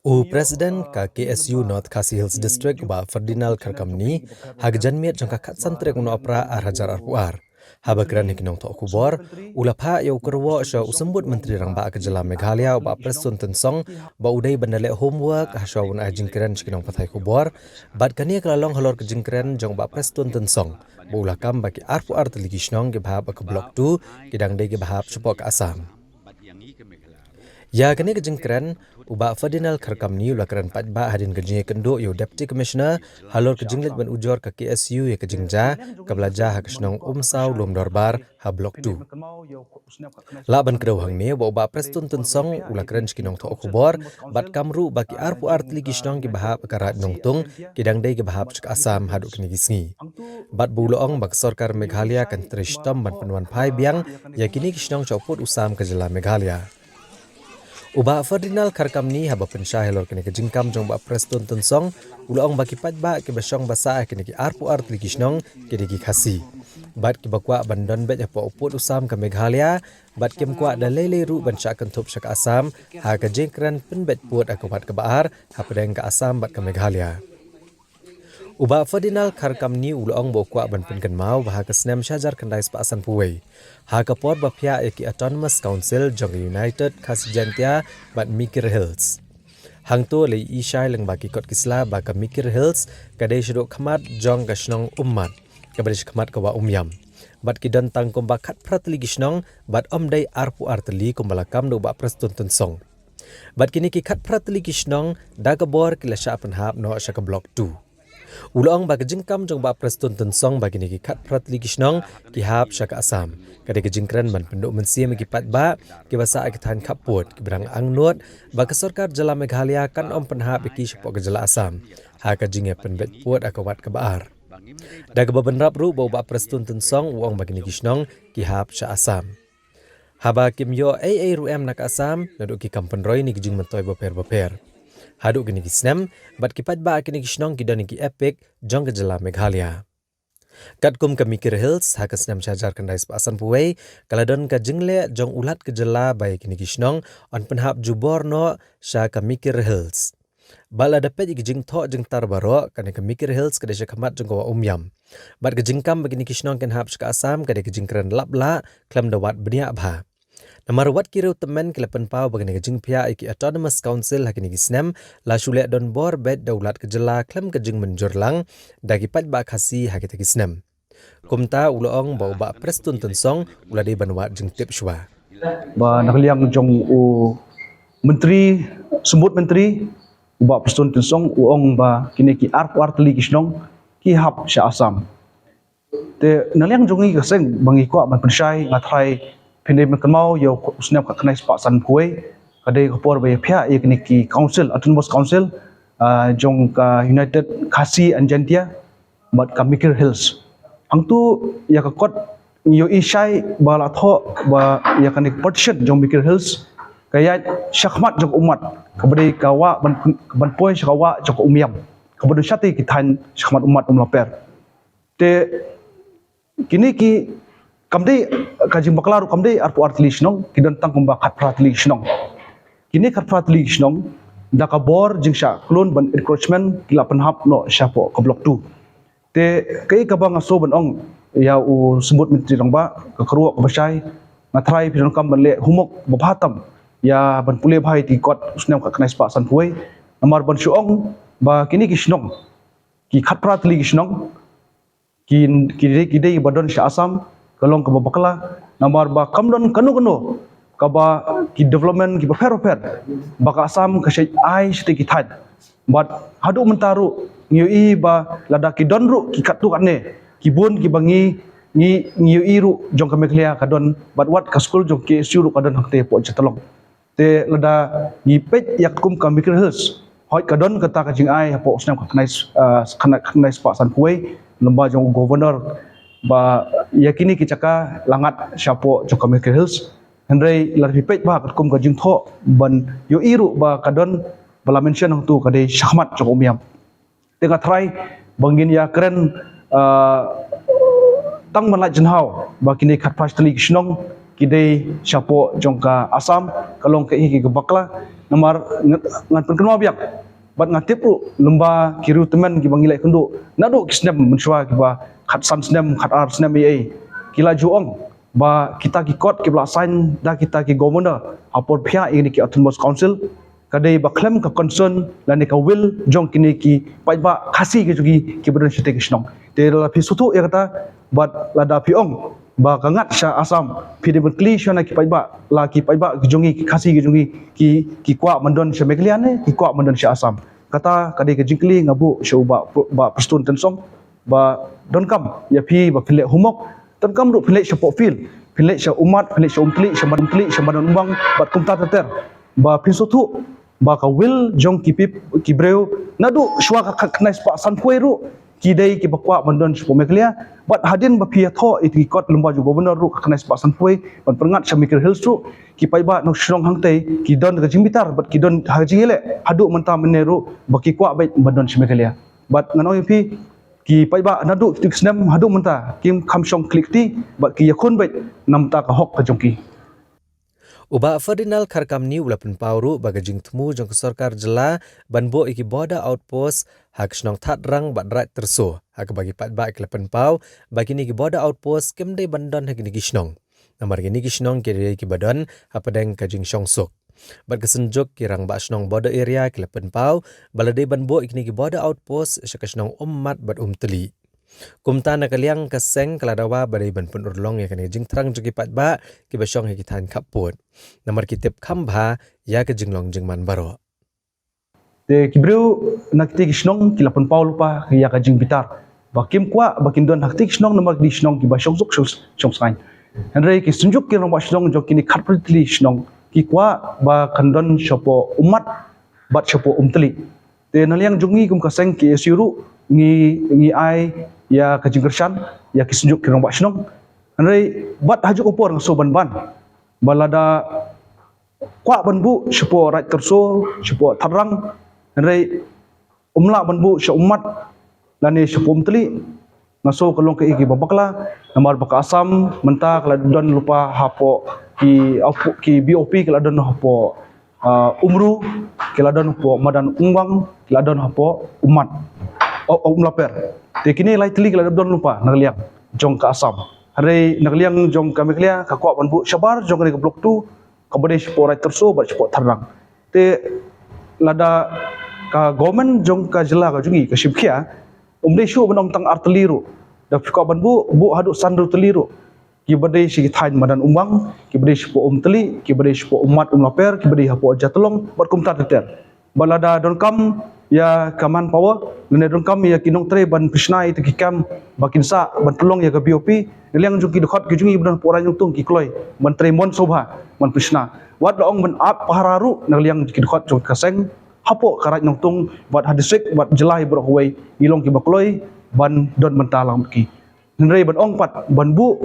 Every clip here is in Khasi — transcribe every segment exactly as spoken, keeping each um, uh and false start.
U President ka K S U North Khasi Hills District, u Bah Ferdinand Kharkamni, ha ka janmiet jong ka khatsan tarik u Nohprah ar hajar arphew ar, haba kren ha ki nongthoh khubor, u la phah ïa u kyrwoh sha u Symbud Myntri Rangbah ka jylla Meghalaya, u Bah Prestone Tynsong, ba u dei ban da leh homework ha shwa ban ai jingkren sha ki nongpathai khubor. Bad kane ka la long halor ka jingkren jong u Bah Prestone Tynsong ba u la kam ba ki arphew ar tylli ki shnong kiba hap ha ka Block two ki dang dei kiba hap shapoh ka Assam. Ïa kane ka jingkren, u Bah Ferdinand Kharkamni u la kren paidbah hadien ka jingïakynduh ïa u Deputy Commissioner halor ka jingleit ban ujor ka K S U ïa ka jingjia kaba la jia ha ka shnong Umsaw Lumdorbar ha Block two. Lah ban kdew hangne ba u Bah Prestone Tynsong u la kren sha ki nongthoh khubor bad kam ruh ba ki arphew ar tylli ki shnong kiba hap ha ka Raid Nongtung ki dang dei kiba hap sha ka Assam haduh kine ki sngi. Bad ba u la ong ba ka sorkar Meghalaya kan trei shitom ban pynwan phai biang ïa kine ki shnong sha u pud u sam ka jylla Meghalaya. U Bah Ferdinand Kharkamni haba pynshai halor kane ka jingkam jong u Bah Prestone Tynsong, u la ong ba ki paidbah kiba shong ba sah ha kine ki arphew ar tylli ki shnong ki dei ki Khasi, bad kiba kwah ban don beit hapoh u pud u sam ka Meghalaya, bad kim kwah da lei lei ruh ban shah kynthup sha ka Assam ha ka jingkren pynbeit pud ha ka wat kaba ar hapdeng ka Assam bad ka Meghalaya. U Bah Ferdinand Kharkamni u la ong ba u kwah ban pynkynmaw ba ha ka snem shi hajar khyndai spah sanphew wei, ha ka por ba phiah ïa ki Autonomous Council jong ka United Khasi Jaintia bad Mikir Hills, hangto la ïohi shai lyngba ki kot ki sla ba ka Mikir Hills ka dei shaduh khmat jong ka shnong Ummat, kaba dei shakhmat ka Wah Umïam, bad ki don tang kumba khatphra tylli ki shnong bad ym dei arphew ar tylli kumba la kam da u Bah Prestone Tynsong. Bad kine ki khatphra tylli ki shnong da ka bor ki la shah pynhap noh sha ka Block two. U la ong ba ka jingkam jong u Bah Prestone Tynsong ba kine ki khatphra tylli ki shnong ki hap sha ka Assam ka dei ka jingkren ban pynduh mynsiem ïa ki paidbah kiba sah ha ki thaiñ khappud kiba dang angnud ba ka sorkar jylla Meghalaya kan ym pynhap ïa ki shapoh ka jylla Assam ha ka jingïapynbeit pud ha ka wat kaba ar. Da kaba bynrap ruh ba u Bah Prestone Tynsong u ong ba kine ki shnong ki hap sha Assam. Haba kim ïoh ei ei ruh em na ka Assam, naduh ki kam pynroi ne ki jingmyntoi bapher bapher. Haduh kine ki snem, bad ki paidbah ha kine ki shnong ki don ïa ki EPIC jong ka jylla Meghalaya. Katkum ka Mikir Hills, ha ka snem shi hajar khyndai spah sanphew wei, ka la don ka jingleh jong u Lat ka jylla ba ïa kine ki shnong yn pynhap jubor noh sha ka Mikir Hills. Bad lada peit ïa ka jingthoh jingtar baroh, kane ka Mikir Hills ka dei shakhmat jong ka Wah Umïam. Bad ka jingkam ba kine ki shnong kin hap sha ka Assam ka dei ka jingkren lap lah khlem da wad bniah bha. Namar wat ki riewtymmen ki la pynpaw ba kane ka jingphiah ïa ki Autonomous Council ha kine ki snem la shu leh donbor beit da u Lat ka jylla khlem ka jingmynjur lang da ki paidbah Khasi ha kita ki snem. Kumta u la ong ba u Bah Prestone Tynsong u la dei ban wad jingtip shuwa. Ba na ka liang jong u Myntri, Symbud Myntri, u Bah Prestone Tynsong u ong ba kine ki arphew ar tylli ki shnong ki hap sha Assam. Te na liang jong ngi ka seng ba ngi kwah ban pynshai, nga tharai phin dei ban kynmaw ïa u snem khatkhyndai spah sanphew wei, ka dei ka por ba ïa phiah ïa kine ki council, Autonomous Council, ah, jong ka United Khasi and Jaintia bad ka Mikir Hills. Hangtu ïa ka kot ngi ïohi shai ba la thoh ba ïa kane ka partition jong Mikir Hills ka ïaid shakhmat jong ka Ummat, kaba dei ka Wah ban, ban poi sha ka Wah jong ka Umïam, kaba don shatei ki thaiñ shakhmat Ummat Umlaper. Te kine ki kam dei ka jingbakla ruh, kam dei arphew ar tylli ki shnong, ki don tang kumba khatphra tylli ki shnong. Kine khatphra tylli ki shnong da ka bor jingshah klun ban encroachment ki la pynhap noh shapoh ka Block two. Te kaei kaba nga sngew ban ong ïa u Symbud Myntri Rangbah, ka kyrwoh kaba shai, nga tharai phi donkam ban leh homework ba bha tam ïa ban pule bha ïa ki kot u snem khatkhyndai spah sanphew wei, namar ban shu ong ba kine ki shnong, ki khatphra tylli ki shnong, ki, ki dei, ki dei ba don sha Assam, ka long kaba bakla, namar ba kam don kano kano kaba ki development kiba pher bapher ba ka Assam ka shait ai shatei ki thaiñ. Bad haduh mynta ruh ngi ïohi ba lada ki don ruh ki katto katne, ki bun kiba ngi, ngi, ngi ïohi ruh jong ka Meghalaya ka don, bad wat ka skul jong K S U ruh ka don hangtei hapoh Jaiñtia Lawng. Te lada ngi peit ïa kum ka Mikir Hills, hooid ka don kata ka jingai hapoh u snem khatkhyndai, ah, khatkhyndai, khatkhyndai spah sanphew wei, lyngba jong u Governor, ba ïa kine ki jaka la ngat shapoh jong ka Mikir Hills. Hynrei lada phi peit bha katkum ka jingthoh ban ïohi ruh ba ka don ba la mention hangtu ka dei shakhmat jong ka Umïam. Te nga tharai ba ngin ïa kren, ah, tang ban lait jingthaw ba kine khatphra tylli ki shnong ki dei shapoh jong ka Assam, ka long kaei kaei kaba bakla. Namar nga, ngan pynkynmaw biang. Bad nga tip ruh lymba ki riew tymmen kiba ngi la ïakynduh naduh ki snem mynshuwa, kiba khatsan snem, khatar snem ei ei, ki la ju ong ba kita ki kot kiba la sign da kita ki governor ha por phiah ïa kine ki Autonomous Council, ka dei ba khlem ka consent lane ka will jong kine ki paidbah Khasi ki jong ngi kiba don shatei ka shnong. Te lada phi sngewthuh ïa kata, bad lada phi ong ba ka ngat sha Assam, phi dei ban kylli shwa na ki paidbah, la ki paidbah ki jong ngi, ki Khasi ki jong ngi, ki, ki kwah ban don sha Meghalaya ne ki kwah ban don sha Assam? Kata ka dei ka jingkylli nga buh sha u Bah, Bah Prestone Tynsong, ba donkam ïa phi ba phin leh homework, donkam ruh phin leit shapoh field, phin leit sha Ummat, phin leit sha Umtylli, sha Madan, Umtylli, sha Madan Umbang, bad kumta ter ter, ba phin sngewthuh ba ka will jong ki pep, ki briew naduh shuwa ka khatkhyndai spah sanphew ruh ki dei kiba kwah ban don shapoh Meghalaya. Bad hadien ba phi ïathoh ïa ki kot lymba jong u governor ruh khatkhyndai spah sanphew ban pynngat sha Mikir Hills ruh, ki paidbah nongshong shnong hangtei ki don ka jingbitar bad ki don ha ka jingïaleh haduh mynta mynne ruh ba ki kwah beit ban don sha Meghalaya. Bad ngan ong ïa phi, ki paidbah naduh kito ki snem haduh mynta kim kham shong khlieh kti bad ki ïakhun beit namar ka hok ka jong ki. U Bah Ferdinand Kharkhamni u la pynpaw ruh ba ka jingthmu jong ka sorkar jylla ban buh ïa ki border outpost ha ka shnong Thadrang bad Raid Tyrso, ha kaba ki paidbah ki la pynpaw ba kine ki border outpost kim dei ban don ha kine ki shnong. Namar kine ki shnong ki dei kiba don hapdeng ka jingshongsuk. Bad ka Synjuk ki Rangbah Shnong Border Area ki la pynpaw ba la dei ban buh ïa kine ki border outpost sha ka shnong Ummat bad Umtylli. Kumta na ka liang ka seng ka la dawa ba dei ban pynurlong ïa kane ka jingthrang jong ki paidbah kiba shong ha ki thaiñ khappud. Namar ki tip kham bha ïa ka jinglong jingman baroh. Te ki briew na kitei ki shnong ki la pynpaw lypa ïa ka jingbitar ba kim kwah ba kin don ha kitei ki shnong namar ki dei shnong kiba shongsuk, shong, shongsngain. Hynrei ki Synjuk ki Rangbah Shnong jong kine khatphra tylli ki shnong ki kwah ba kan don shapoh Ummat bad shapoh Umtylli. Te na liang jong ngi kum ka seng K S U ruh ngi, ngi ai ïa ka jingkyrshan ïa ki Synjuk ki Rangbah Shnong. Hynrei bad ha kajuh ka por nga sngewbha ban ban ba lada kwah ban buh shapoh Raid Tyrso, shapoh Thadrang, hynrei ym lah ban buh sha Ummat lane shapoh Umtylli, nga sngew ka long kaei kaba bakla. Namar ba ka Assam mynta ka la don lypa hapoh ki, ki B O P, ka la don hapoh, ah, Umru, ki la don hapoh Madan Umbang, ki la don hapoh Ummat, oh, oh, Umlaper. Te kine lai tylli ki la don lypa na ka liang jong ka Assam. Hynrei na ka liang jong ka Meghalaya ka kwah ban buh shabar jong kane ka Block two, kaba dei shapoh Raid Tyrso bad shapoh Thadrang. Te lada ka government jong ka jylla ka jong ngi ka shim khia, ym dei shuh ban ong tang ar tylli ruh. Da phi kwah ban buh, buh haduh san tylli ruh. Kiba dei sha ki thaiñ Madan Umbang, kiba dei shapoh Umtylli, kiba dei shapoh Ummat, Umlaper, kiba dei hapoh Jatlong bad kumta ter ter. Bad lada donkam ïa ka manpower lane donkam ïa ki nongtrei ban pynshna ïa ki camp ba kin sah ban pynlong ïa ka B O P, na liang jong ki dkhot ki jong ngi ba don hapoh Raid Nongtung ki kloi ban trei mon sngewbha ban pynshna. Wat la ong ban ap pahara ruh na liang jong ki dkhot jong ka seng hapoh ka Raid Nongtung bad ha district bad jylla baroh kawei, ngi long kiba kloi ban don bynta lang bad ki. Hynrei ban ong pat ban buh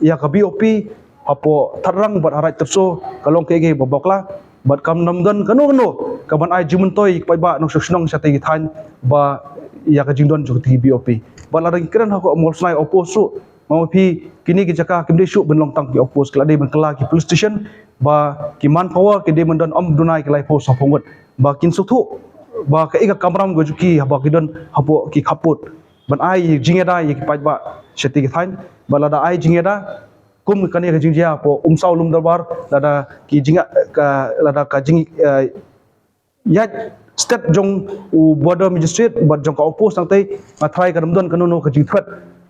ïa ka B O P hapoh Thadrang bad ha Raid Tyrso ka long kaei kaei ba bakla. Bad kam nym don kano kano kaban ai jingmyntoi ïa ki paidbah nongshong shnong shatei ki thaiñ ba ïa ka jingdon jong ki B O P. Bad lada ngi kren ha ka Mawlsnai outpost ruh, ma phi, kine ki jaka kim dei shuh ban long tang ki outpost, ki la dei ban kylla ki police station ba ki manpower ki dei ban don ym duna ki laiphew sawphew ngut ba kin sngewthuh ba kaei ka kamram ka jong ki haba ki don hapoh ki khappud. Ban ai jingïada ïa ki paidbah shatei ki thaiñ. Bad lada ai jingïada kum kane ka jingjia hapoh Umsaw Lumdorbar, lada ki jing, ka, lada ka jing, eh, ïaid stet jong u border magistrate bad jong ka outpost nangtei, nga tharai kan ym don kano kano ka jingthwet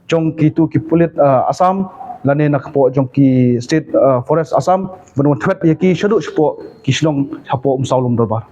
jong kito ki pulit, eh, Assam lane na hapoh jong ki state, eh, forest Assam ban wan thwet ïa ki shaduh shapoh ki shnong hapoh Umsaw Lumdorbar.